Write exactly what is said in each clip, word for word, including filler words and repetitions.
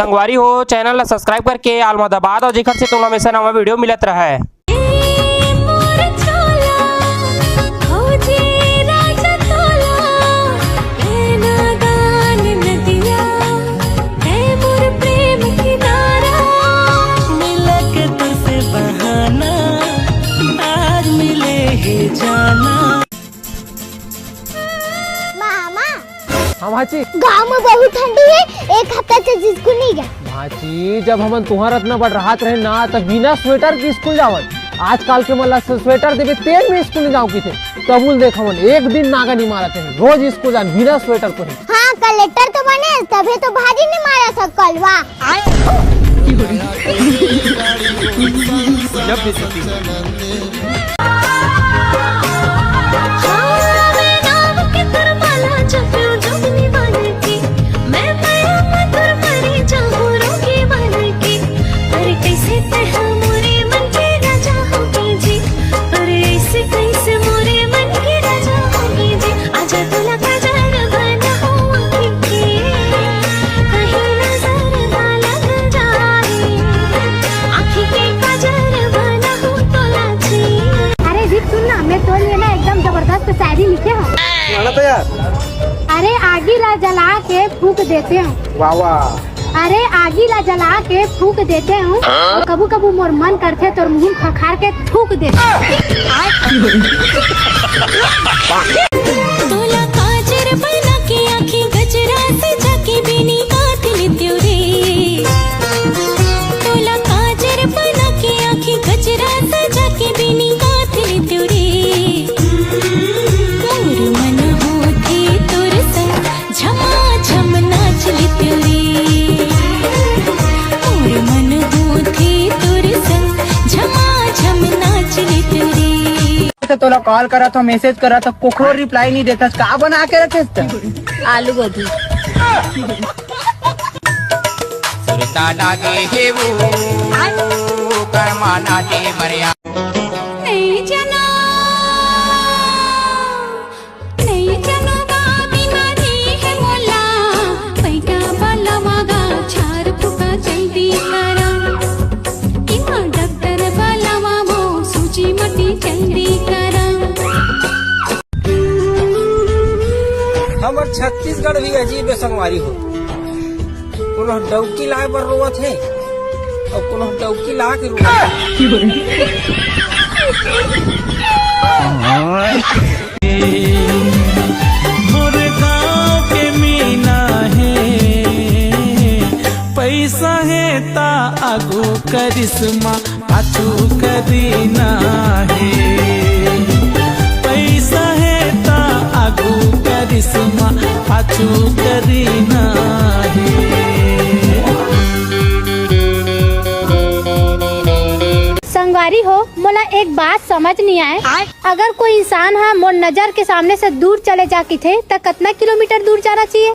संगवारी हो, channel ला subscribe करके all मा दबा दव, जेकर से तुमन ला हमेशा नवा video मिलत रहय। ए मोर छोला, भौजी राजा तोला, ए नादान नदिया, ए मोर प्रेम किनारा। मिले के तोर से बहाना, आज मिले हे जाना। मामा, हाँ भांची। गांव में बहुत ठंडी है, एक हफ्ता से स्कूल नहीं गया। भांची, जब हमन तुंहर अतना बड़ रहत रहे ना, तब बिना स्वेटर के स्कूल जावन। आजकल के मन ला स्वेटर देबे, तेन में स्कूल नहीं जाव किथे। तबुल देख हमन एक दिन नागा नहीं मारत रहे, रोज स्कूल जान बिना स्वेटर पहिरे। हाँ, कलेक्टर तो बने, तभे तो भारी नहीं मारा सकल, वाह। अरे दीप, सुन ना, मैं तोर लिए ना एकदम जबरदस्त शायरी लिखे हूँ। सुना तो यार। अरे आगी ला जला के फूंक देते हूँ। वाह वाह। अरे आगी ला जला के फूंक देते हूँ। हाँ? कभू कभू मोर मन करथे तोर मुंह खखार के थूक देते हूँ। तोला काजर बना के आँखी गजरा सजा के बिनी गाँठ लेतेव रे। तोला काजर बना के आँखी गजरा सजा के बिनी गाँठ लेतेव रे। मोर मन होथे तोर संग झमाझम नाच लेतेव रे। मोर मन होथे तोर संग झमाझम नाच लेतेव रे। तो तोला कॉल करत हो, मैसेज करत हो, कोखरो रिप्लाई नहीं देथस, का बना के रखेस त? आलू गोभी। सुरता लागे हे वो, करमाना दे मरिया। नहीं जाना, नहीं जानो बाबी मारी है मोला, पैका बलवा गा छार फुका जल्दी करा। इमा डॉक्टर बलवा मो सूजी मटी जल्दी करा। हमर छत्तीसगढ़ भी अजीब है संगवारी हो। कोनो डौकी लाए बर रोवत हे अउ कोनो डौकी ला के रोवत हे। मोर गाँव के मीना हे, पैसा हे ता आगू करिश्मा, पाछू करीना हे। पैसा हे ता आगू करिश्मा, पाछू करीना हे। संगवारी हो, मोला एक बात समझ नहीं आए। आय? अगर कोई इंसान हा मोर नजर के सामने से दूर चले जा किथे, त कतना किलोमीटर दूर जाना चाहिए?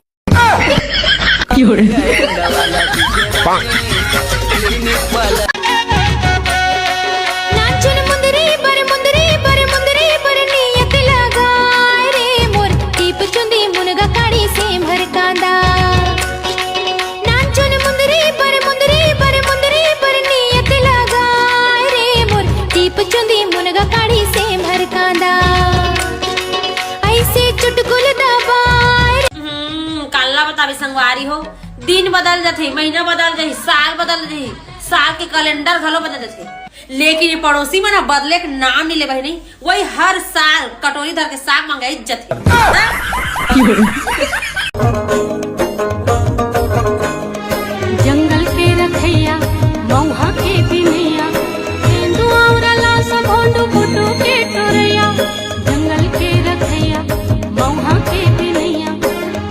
नाचन मुंदरी बर, मुंदरी बर, मुंदरी बर नियत लगाए रे मोर, टीप चुंदी मुनगा काड़ी से भर कांदा। नाचन मुंदरी बर, मुंदरी बर, मुंदरी बर नियत लगाए रे मोर, टीप चुंदी मुनगा काड़ी से भर कांदा। ऐसे चुटकुल दबाए रे। हम्म, काला बतावे संगवारी हो, दिन बदल जथे, महीना बदल जही, साल बदल जही, साल के कैलेंडर घलो बदल जथे, लेकिन ये पड़ोसी मन ह बदले के नाम नहीं ले बहिनी। वही हर साल कटोरी धर के साग मंगाई जथे। जंगल के रखैया, मौहा के बिनैया, तेंदुआ अउ रला सब भोंडू फुटू के टोरैया। जंगल के रखैया, मौहा के बिनैया,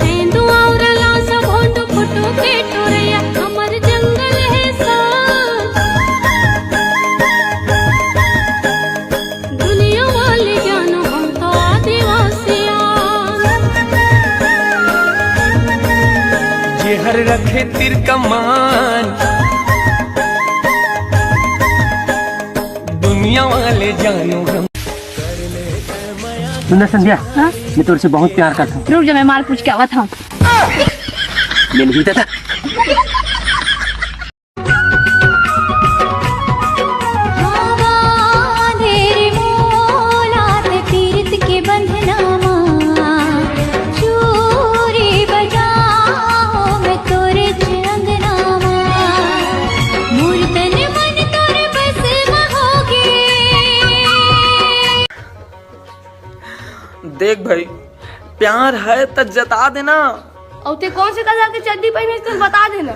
तेंदुआ अउ रला सब भोंडू फुटू के टोरैया। हमर जंगल हे सा दुनिया वाले जानो हम तो आदिवासी आन। जेहर रखे तीर कमान, दुनिया वाले जानो हम। सुन ना संध्या, हाँ? मैं तोर से बहुत प्यार करता हूँ। रुक जा, मैं माल पूछ के आवत हूँ। मिल भी तो था। भाई, प्यार है त जता देना। अउ ते कौन से कलर के चड्डी पहिने हस, बता देना।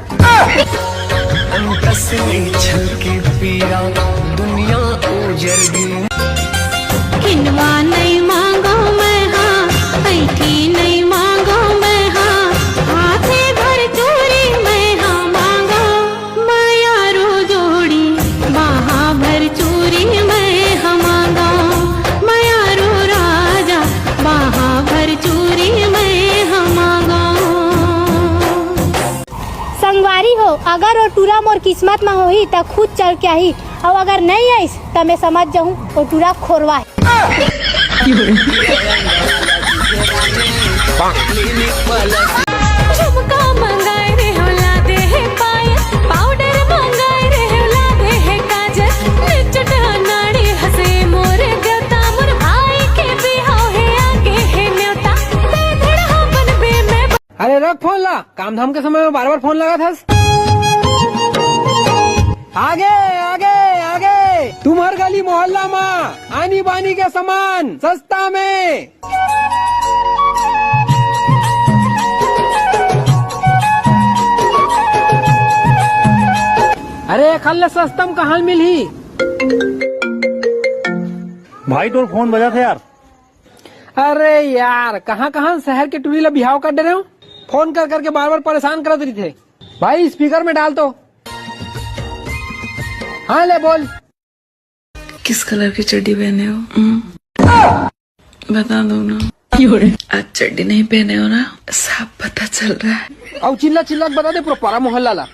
अंतस ले छलके पीरा, दुनिया उजर गे। किनवा नइ मांगों मैं हा, अंइठी नइ मांगों मैं हा, हाथे भर चूरी मैं हा मांगों। मयारू जोड़ी, बाहा भर चूरी मैं हा मांगों। मयारू राजा, बाहा भर चूरी मैं हा मांगों। संगवारी हो, अगर ओ टूरा मोर किस्मत म होही, त खुद चल के आही, अउ अगर नइ आइस, त मैं समझ जाहूं, ओ टूरा खोरवा हे। झुमका मंगाए रेहेंव ला दे हे पायल, पाउडर मंगाए रेहेंव ला दे हे काजल, निचुट अनाड़ी हसे मोर देवता, मोर भाई के बिहाव हे आगे हे नेवता, ते ढेड़हा बनबे मैं। अरे रख फोन ला, काम धाम के समय में बार बार फोन लगाथस। आगे, आगे, आगे, तुम्हर गली मोहल्ला मा आनी बानी के सामान सस्ता में। अरे, एखर ले सस्ता म कहाँ मिलही? भाई, तोर फोन बजाथे यार। अरे यार, कहाँ-कहाँ शहर के टूरी ला बिहाव कर डरे हो, फोन कर करके बार-बार परेशान करत रहिथे। भाई, स्पीकर में डाल तो। हाँ, ले बोल। किस कलर की चड्डी पहने हो? हम्म? बता दो ना। आज चड्डी नहीं पहने हो ना, साफ पता चल रहा है। अब चिल्ला चिल्ला के बता दे पूरा पारा मोहल्ला ला।